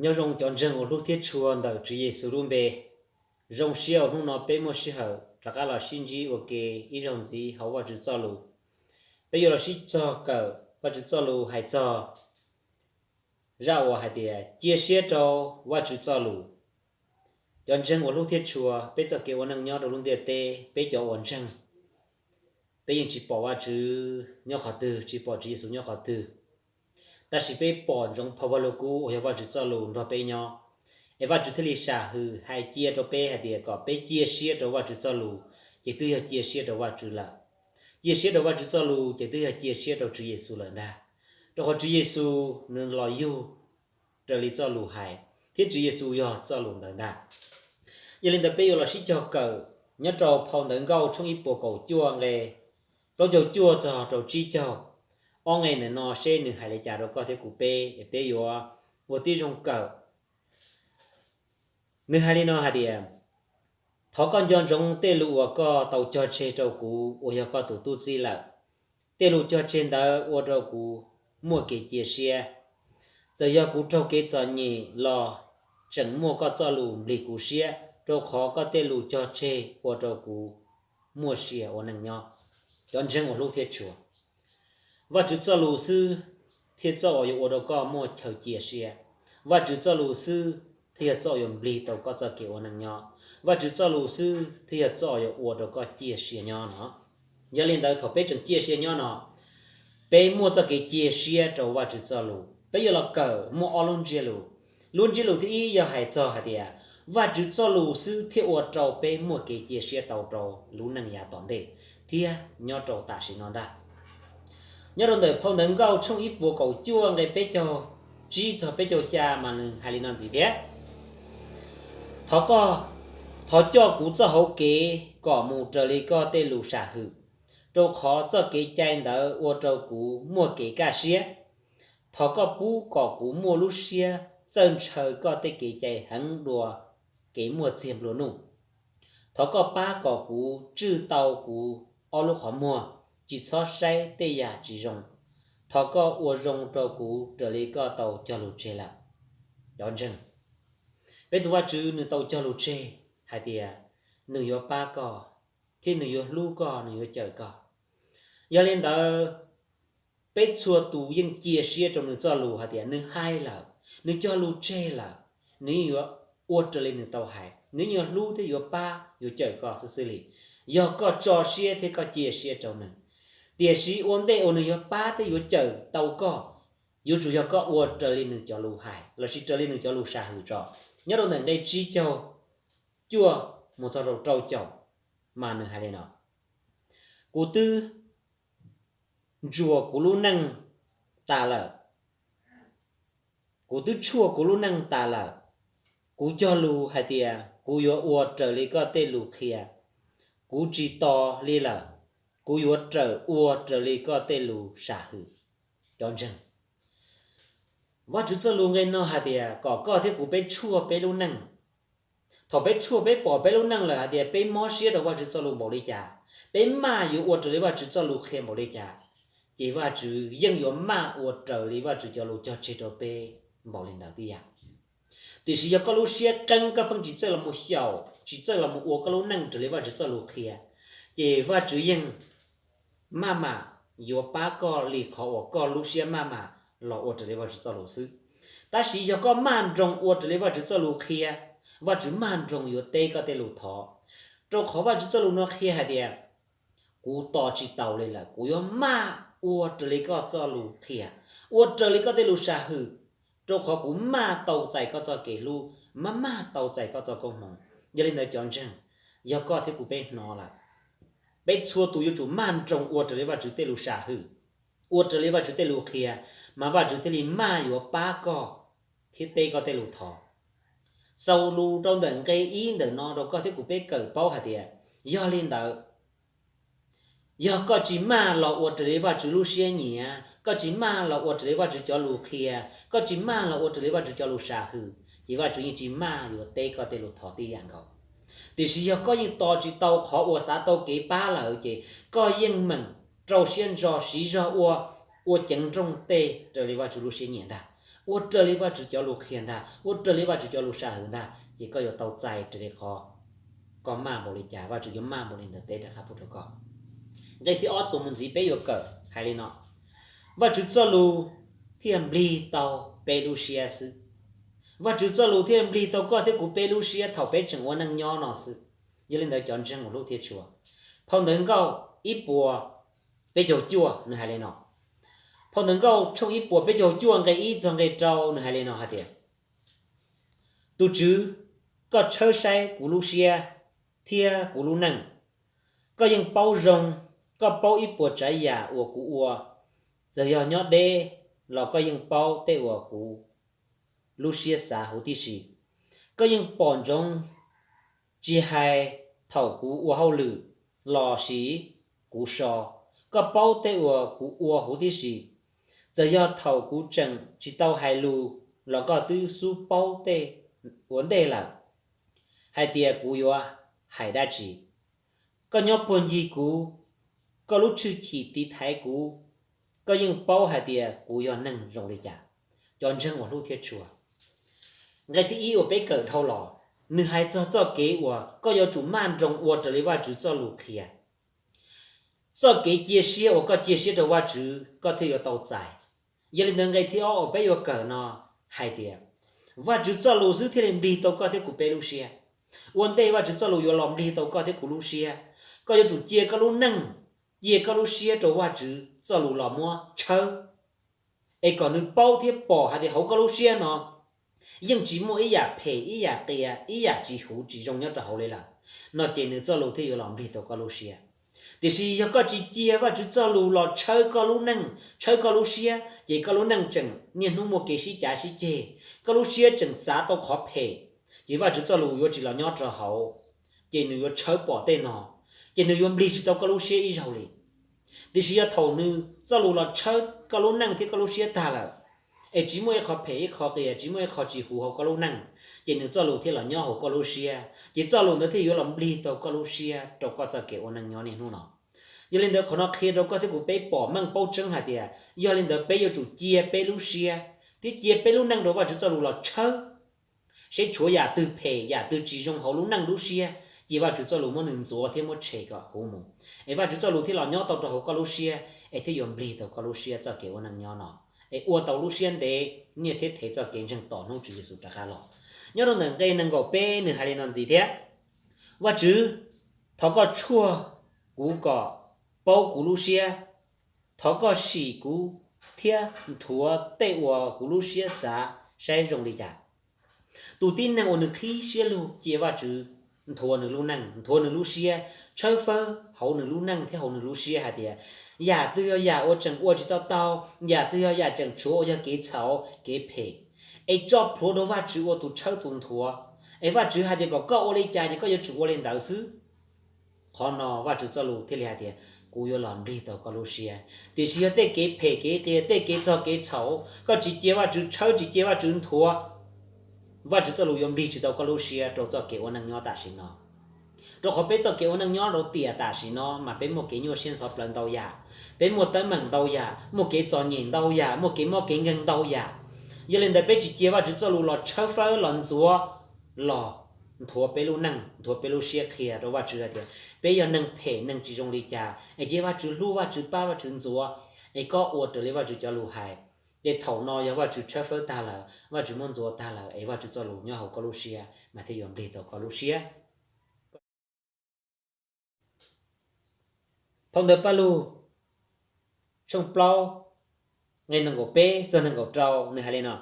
Nyob zoo cov ntseeg uas hlub thiab tshua ntawm Tswv Yexus lub npe. Zoo siab uas hnub no peb muaj sij hawm rov qab los sib ntsib ua ke ib zaug ntxiv hauv Vajtswv txoj lus. Peb yuav los sib txog kawm Vajtswv txoj lus hais txog zaj uas hais tias cia siab rau Vajtswv txoj lus. Cov ntseeg uas hlub thiab tshua, peb txoj kev ua neej nyob rau lub ntiaj teb, peb cov uas ntseeg, peb yeej tsis pom Vajtswv nyob qhov twg, tsis pom Tswv Yexus nyob qhov twg. Tab sis peb pom ntsoov phau Vaj Lug Kub uas yog Vajtswv txoj lus nrog peb nyob, es Vajtswv thiaj li sam hwm hais cia rau peb hais tias kom peb cia siab rau Vajtswv txoj lus, ces twb yog cia siab rau Vajtswv lawm. Cia siab rau Vajtswv txoj lus ces twb yog cia siab rau Tswv Yexus lawm ntag, rau qhov Tswv Yexus nws los yug raws li txoj lus hais, thiab Tswv Yexus yog txoj lus ntawd ntag. Yog li ntawd peb yuav los sib cog kawm nyob rau phau Ntawv Nkauj tshooj ib puas kaum cuaj nqe plaub caug cuaj txog rau tsib caug. Ob nqe ntawm no seb nws hais li cas rau koj thiab kuv peb, peb yuav ua tib zoo kawm. Nws hais li no hais tias, thov koj nco ntsoov tej lus uas koj tau cog tseg rau kuv uas yog koj tus tub txib lawm. Tej lus cog tseg ntawd ua rau kuv muaj kev cia siab. Txawm yog kuv raug kev txom nyem los tseem muaj koj txoj lus nplig kuv siab, rau qhov koj tej lus cog tseg ua rau kuv muaj sia ua neej nyob. Cov ntseeg uas hlub thiab tshua, Vajtswv txoj lus xwb thiaj txoj uas yuav ua rau koj muaj chaw cia siab. Vajtswv txoj lus xwb thiaj yog txoj uas yuav nplig tau koj txoj kev ua neej nyob. Vajtswv txoj lus xwb thiaj yog txoj uas yuav ua rau koj ciaj sia nyob no. Yog li ntawd thaum peb tseem ciaj sia nyob no, peb muaj txoj kev cia siab rau Vajtswv txoj lus. Peb yuav los kawm muaj ob lub ntsiab lus. Lub ntsiab lus thib ib yog hais txog hais tias Vajtswv txoj lus xwb thiaj ua rau peb muaj kev cia siab tau rau lub neej yav tom ntej thiab nyob rau tam sim no ntag. Nyob rau ntawm phau Ntawv Nkauj tshooj ib puas kaum cuaj nqe peb caug tsib txog peb caug xya mas nws hais li no ntxiv thiab: Thov koj, thov coj kuv txoj hauv kev kom mus raws li koj tej lus sam hwm, rau qhov txoj kev cai ntawd ua rau kuv muaj kev kaj siab. Thov koj pub kom kuv muaj lub siab txawj ntshaw koj tej kev cai heev dua kev muaj txiag nplua nuj. Thov koj pab kom kuv tswj tau kuv ob lub qhov muag, tsis txhob saib tej yam tsis zoo. Thov koj ua zoo rau kuv raws li koj tau cog lus tseg lawm. Cov ntseeg, peb tus Vajtswv nws tau cog lus tseg hais tias nws yuav pab koj, thiab nws yuav hlub koj, nws yuav cawm koj. Yog li ntawd, peb txhua tus yeej cia siab rau nws txoj lus hais tias nws hais lawm, nws cog lus tseg lawm, nws yeej yuav ua raws li nws tau hais, nws yeej yuav hlub thiab yuav pab yuav cawm koj xwb xwb li, yog koj tso siab thiab koj cia siab rau nws. Tiam sis ua ntej uas nws yuav pab thiab yuav cawm tau koj, yuav tsum yog koj ua raws li nws cov lus hais lossis raws li nws cov lus sam hwm tso. Nyob rau ntawm nqe tsib caug cuaj mus txog rau rau caum mas nws hais li no: Kuv twb ntsuas kuv lub neej tas lawm, kuv twb tshuaj kuv lub neej tas lawm. Kuv cog lus hais tias kuv yuav ua raws li koj tej lus qhia, kuv tsis tos li lawm, kuv yuav rawm ua raws li koj tej lus sam hwm. Cov ntseeg, Vajtswv txoj lus nqe no hais tias kom koj thiab kuv peb tshuaj peb lub neej. Thaum peb tshuaj peb pom peb lub neej lawm hais tias peb mob siab rau Vajtswv txoj lus npaum li cas, peb maj yuav ua raws li Vajtswv txoj lus qhia npaum li cas, ces Vajtswv yeej yuav maj ua raws li Vajtswv cov lus cog tseg rau peb npaum li ntawd tib yam. Tiam sis yog koj lub siab qeeb, koj pheej tsis txawj los mus xyaum, tsis txawj los mus ua koj lub neej raws li Vajtswv txoj lus qhia, ces Vajtswv yeej maj mam yuav pab koj li qhov uas koj lub siab maj mam los ua raws li Vajtswv txoj lus xwb. Tab sis yog koj maj nroos ua raws li Vajtswv txoj lus qhia, Vajtswv maj nroos yuav teb koj tej lus thov. Rau qhov Vajtswv txoj lus no qhia hais tias, kuv tos tsis taus li lawm, kuv yuav maj ua raws li koj txoj lus qhia, ua raws li koj tej lus sam hwm, rau qhov kuv maj tau txais koj txoj kev hlub, maj maj tau txais koj txoj koob hmoov. Yog li ntawd cov ntseeg, yog koj thiab kuv peb hnov lawm, peb txhua tus yuav tsum maj nroos ua raws li Vajtswv tej lus sam hwm, ua raws li Vajtswv tej lus qhia, mas Vajtswv thiaj li maj yuav pab koj thiab teb koj tej lus thov. Xaus lus rau ntawm nqe ib ntawm no rau koj thiab kuv peb kawm paub hais tias, yog li ntawd, yog koj tsis maj los ua raws li Vajtswv lub siab nyiam, koj tsis maj los ua raws li Vajtswv cov lus qhia, koj tsis maj los ua raws li Vajtswv cov lus sam hwm, ces Vajtswv yeej tsis maj yuav teb koj tej lus thov tib yam nkaus. Tiam sis yog koj yeej tos tsis tau qhov uas xav tau kev pab lawm, ces koj yeej meem rau siab ntso siv zog ua, ua ceev nrooj tej raws li Vajtswv lub siab nyiam ntag. ua raws li Vajtswv cov lus qhia ntag, ua raws li Vajtswv cov lus sam hwm ntag, ces koj yuav tau txais raws li qhov koj maj npaum li cas, Vajtswv yuav maj npaum li ntawd teb rov qab pub rau koj. Nqe thib ob txuas mus ntxiv peb yuav kawm hais li no: Vajtswv txoj lus thiaj nplig tau peb lub siab xwb. Vajtswv txoj lus thiaj nplig tau koj thiab kuv peb lub siab thaum peb tseem ua neej nyob no xwb. Yog li ntawd cov ntseeg uas hlub thiab tshua, phau ntawv Nkauj ib puas peb caug cuaj nws hais li no. Phau ntawv Nkauj tshooj ib puas peb caug cuaj nqe ib txog nqe rau nws hais li no hais tias: Tus Tswv, koj tshawb saib kuv lub siab thiab kuv lub neej. Koj yeej paub zoo, koj paub ib puas tsav yam uas kuv ua, txawm yog nyob deb los koj yeej paub tej uas kuv lub siab xav huv tib si. Koj yeej pom ntsoov tsis hais thaum kuv ua hauj lwm los sis kuv so, koj paub tej uas kuv ua huv tib si. Txawm yog thaum kuv tseem tsis tau hais lus los koj twb xub paub tej ua ntej lawm hais tias kuv yuav hais dab tsi. Koj nyob puag ncig kuv, koj lub tshwj chim tiv thaiv kuv, koj yeej paub hais tias kuv yog neeg zoo li cas. Cov ntseeg uas hlub thiab tshua, nqe thib ib uas peb kawm dhau los, nws hais txog txoj kev uas koj yuav tsum maj nroos ua raws li Vajtswv txoj lus qhia. Txoj kev cia siab uas koj cia siab rau Vajtswv koj thiaj yuav tau txais. Yog li ntawd nqe thib ob uas peb yuav kawm no hais tias, Vajtswv txoj lus xwb thiaj li nplig tau koj thiab kuv peb lub siab. Ua ntej Vajtswv txoj lus yuav los nplig tau koj thiab kuv lub siab, koj yuav tsum cia koj lub neej, cia koj lub siab rau Vajtswv txoj lus los muab tshawb, es kom nws paub thiab pom hais tias hauv koj lub siab no yeej tsis muaj ib yam phem, ib yam qias, ib yam tsis huv tsis zoo nyob rau hauv li lawm, no ces nws txoj lus thiaj yuav los nplig tau koj lub siab. Tiam sis yog koj tsis cia Vajtswv txoj lus los tshawb koj lub neej, tshawb koj lub siab, ces koj lub neej tseem niaj hnub muaj kev sib cav sib ceg, koj lub siab tseem xav tau qhov phem, ces Vajtswv txoj lus yuav tsis los nyob rau hauv, ces nws yuav tshawb pom tej no, ces nws yuav nplig tsis tau koj lub siab ib zaug li. Tiam sis yog thaum nws txoj lus los tshawb koj lub neej thiab koj lub siab tag lawm, es tsis muaj ib qho phem ib qho qias, tsis muaj ib qho tsis huv hauv koj lub neej, ces nws txoj lus thiaj los nyob hauv koj lub siab, ces txoj lus ntawd thiaj yuav los nplig tau koj lub siab rau koj txoj kev ua neej nyob niaj hnub no. Yog li ntawd qhov no qhia rau koj thiab kuv peb pom meej paub tseeb hais tias, yog li ntawd peb yuav tsum cia peb lub siab thiab cia peb lub neej rau Vajtswv txoj lus los tshawb, seb tshuav yam twg phem yam twg tsis zoo hauv lub neej lub siab, cia Vajtswv txoj lus muab nws ntxuav thiab muab tshem kom huv mus, es Vajtswv txoj lus thiaj los nyob tau rau hauv koj lub siab, es thiaj yuav nplig tau koj lub siab txoj kev ua neej nyob no, es ua tau lub siab ntev, nyiaj thiab thev txoj kev ntseeg tos hnub Tswv Yexus rov qab los. Nyob rau ntawm nqe nees nkaum peb nws hais li no ntxiv thiab: Vajtswv, thov koj tshuaj kuv kom paub kuv lub siab, thov koj sim kuv thiab nthuav tej uas kuv lub siab xav saib zoo li cas. Tus tib neeg uas nws qhib siab lug cia Vajtswv nthuav nws lub neej, nthuav nws lub siab, tshawb fawb hauv nws lub neej thiab hauv nws lub siab hais tias, yam twg yog yam uas tseem ua tsis tau tau, yam twg yog yam tseem tshuav uas yog kev txhaum kev phem, es tso plhuav rau Vajtswv ua tus tshawb tus nthuav, es Vajtswv hais tias kom koj ua li cas ces koj yuav tsum ua li ntawd xwb. Qhov no Vajtswv txoj lus thiaj li hais tias, kuv yuav los nplig tau koj lub siab. Tiam sis yog tej kev phem kev qias, tej kev txog kev txhaum, koj tsis cia Vajtswv tshawb, tsis cia Vajtswv nthuav, Vajtswv txoj lus yuav nplig tsis tau koj lub siab rau txoj kev ua neej nyob tam sim no. Rau qhov peb txoj kev ua neej nyob rau tiam tam sim no mas peb muaj kev nyuaj siab ntxhov plawv ntau yam, peb muaj teeb meem ntau yam, muaj kev txom nyem ntau yam, muaj kev mob kev nkeeg ntau yam. Yog li ntawd peb tsis cia Vajtswv txoj lus los tshawb fawb los ntxuav, los nthuav peb lub neej, nthuav peb lub siab qhia rau Vajtswv hais tias peb yog neeg phem neeg tsis zoo li cas, es cia Vajtswv hlub, Vajtswv pab, Vajtswv ntxuav, es koj ua raws li Vajtswv cov lus hais. Ces thaum no yog Vajtswv tshawb fawb tag lawm, Vajtswv muab ntxuav tag lawm, es Vajtswv txoj lus nyob hauv koj lub siab mas thiaj yuav nplig tau koj lub siab. Phau ntawv Pajlug tshooj plaub nqe nees nkaum peb txog nees nkaum rau nws hais li no: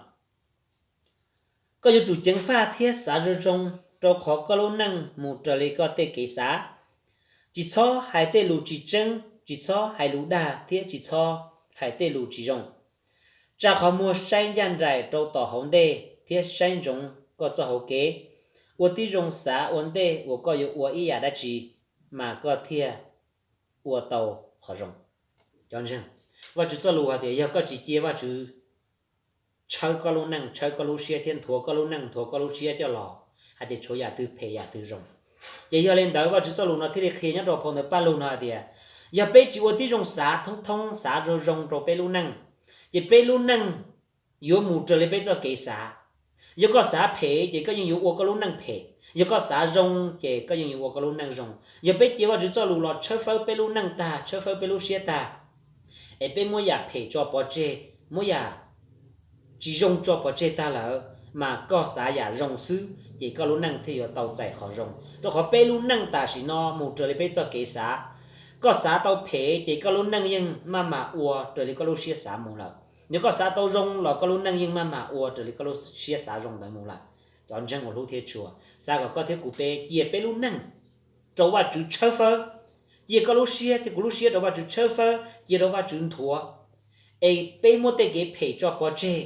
Koj yuav tsum ceev faj thiab xav zoo zoo, rau qhov koj lub neej mus raws li koj tej kev xav. Tsis txhob hais tej lus tsis tseeb, tsis txhob hais lus dag thiab tsis txhob hais tej lus tsis zoo. Tsa qhov muag saib ncaj nraim rau tom hauv ntej thiab saib ntsoov koj txoj hauv kev. Ua tib zoo xav ua ntej uas koj yuav ua ib yam dab tsi, mas koj thiaj ua tau qhov zoo. Cov ntseeg, Vajtswv txoj lus hais tias yog koj tsis cia Vajtswv tshawb koj lub neej, tshawb koj lub siab thiab nthuav koj lub neej, nthuav koj lub siab coj los hais tias tshuav yam twg phem yam twg zoo. Ces yog li ntawd Vajtswv txoj lus no thiaj li qhia nyob rau phau ntawv Pajlug no hais tias, yog peb tsis ua tib zoo xav thoob thoob, xav zoo zoo rau peb lub neej, ces peb lub neej yuav mus raws li peb txoj kev xav. Yog koj xav phem ces koj yeej yuav ua koj lub neej phem, yog koj xav zoo ces koj yeej yuav ua koj lub neej zoo. Yog peb cia Vajtswv txoj lus los tshawb fawb peb lub neej tag, tshawb fawb peb lub siab tag, es peb muab yam phem tso pov tseg, muab yam tsis zoo tso pov tseg tag lawm, mas koj xav yam zoo xwb ces koj lub neej thiaj yuav tau txais qhov zoo. Rau qhov peb lub neej tam sim no mus raws li peb txoj kev xav. Koj xav tau phem ces koj lub neej yeej maj mam ua raws li koj lub siab xav mus lawm. Yog koj xav tau zoo los koj lub neej yeej maj mam ua raws li koj lub siab xav zoo ntawd mus lawm. Cov ntseeg uas hlub thiab tshua, xav kom koj thiab kuv peb cia peb lub neej rau Vajtswv tshawb fawb. Cia koj lub siab thiab kuv lub siab rau Vajtswv tshawb fawb, cia rau Vajtswv nthuav, es peb muab tej kev phem tso pov tseg,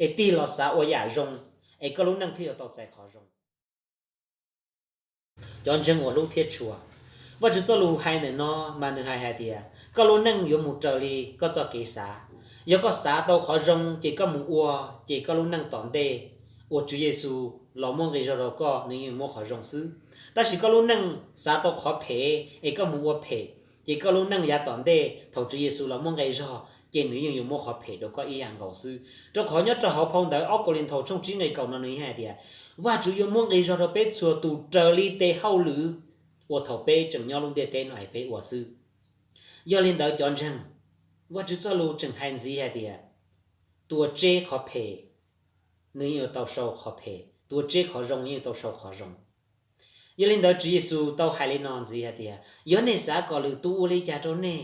es tig los xav ua yam zoo, es koj lub neej thiaj yuav tau txais qhov zoo. Cov ntseeg uas hlub thiab tshua, Vajtswv txoj lus hais ntawm no mas nws hais hais tias koj lub neej yuav mus raws li koj txoj kev xav. Yog koj xav tau qhov zoo ces koj mus ua, ces koj lub neej tom ntej uas Tswv Yexus los muab nqi zog rau koj, nws yeej muab qhov zoo xwb. Tab sis koj lub neej xav tau qhov phem es koj mus ua phem, ces koj lub neej yav tom ntej thaum Tswv Yexus los muab nqi zog ces nws yeej yuav muab qhov phem rau koj ib yam nkaus xwb. Rau qhov nyob rau hauv phau ntawv ob Kauleethaus tshooj tsib nqe kaum no nws hais tias Vajtswv yuav muab nqi zog rau peb txhua tus raws li tes hauj lwm uas thaum peb tseem nyob lub ntiaj teb no es peb ua xwb. Yog li ntawd cov ntseeg, Vajtswv txoj lus tseem hais ntxiv hais tias tus uas tseb qhov phem nws yeej yuav tau sau qhov phem, tus uas tseb qhov zoo yeej yuav tau sau qhov zoo. Yog li ntawd Tswv Yexus tau hais li no ntxiv hais tias yog nej xav kom lwm tus ua li cas rau nej,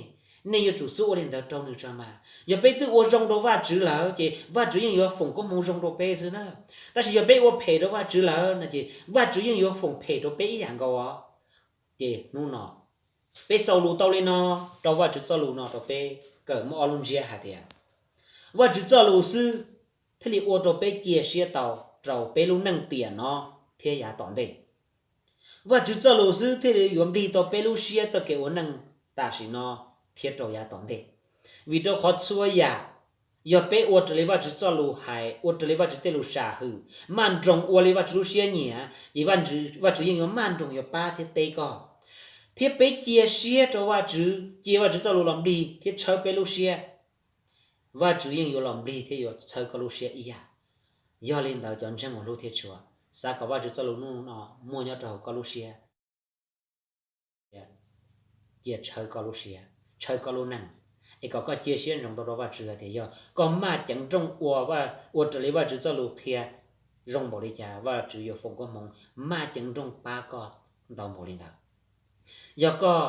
nej yuav tsum xub ua li ntawd rau nws tso mas. Yog peb twb ua zoo rau Vajtswv lawm ces Vajtswv yeej yuav foom koob hmoov zoo rau peb xwb na. Tab sis yog peb ua phem rau Vajtswv lawm no ces Vajtswv yeej yuav foom phem rau peb ib yam nkaus os. Ces hnub no peb xaus lus tau li no rau Vajtswv txoj lus no rau peb kawm muaj ob lub ntsiab hais tias Vajtswv txoj lus xwb thiaj li ua rau peb cia siab tau rau peb lub neej tiam no thiab yav tom ntej. Vajtswv txoj lus xwb thiaj li yuav nplig tau peb lub siab txoj kev ua neej tam sim no thiab rau yav tom ntej. Vim rau qhov txhua yam, yog peb ua raws li Vajtswv txoj lus hais, ua raws li Vajtswv tej lus sam hwm, maj nroos ua li Vajtswv lub siab nyiam, ces Vajtswv yeej yuav maj nroos yuav pab thiab teb koj. Thiab peb cia siab rau Vajtswv, cia Vajtswv txoj lus los nplig thiab tshawb peb lub siab, Vajtswv yeej yuav los nplig thiab yuav txhawb koj lub siab ib yam. Yog li ntawd cov ntseeg uas hlub thiab tshua, xav kom Vajtswv txoj lus hnub no muaj nyob rau hauv koj lub siab, cia tshawb koj lub siab, tshawb koj lub neej, es kom koj cia siab ntsoov tau rau Vajtswv hais tias yog koj maj ceev nrooj ua, ua raws li Vajtswv txoj lus qhia zoo npaum li cas, Vajtswv yuav foom koob hmoov maj ceev nrooj pab koj ntau npaum li ntawd. Yog koj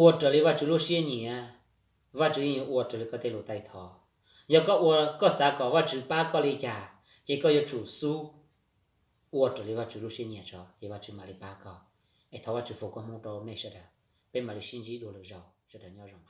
ua raws li Vajtswv lub siab nyiam, Vajtswv yeej yuav ua raws li koj tej lus taij thov. Yog koj ua, koj xav kom Vajtswv pab koj li cas, ces koj yuav tsum xub ua raws li Vajtswv lub siab nyiam tso, ces Vajtswv mam li pab koj. Es thov Vajtswv foom koob hmoov rau nej sawv daws. Peb mam li sib ntsib dua lwm zaus, sawv daws nyob zoo.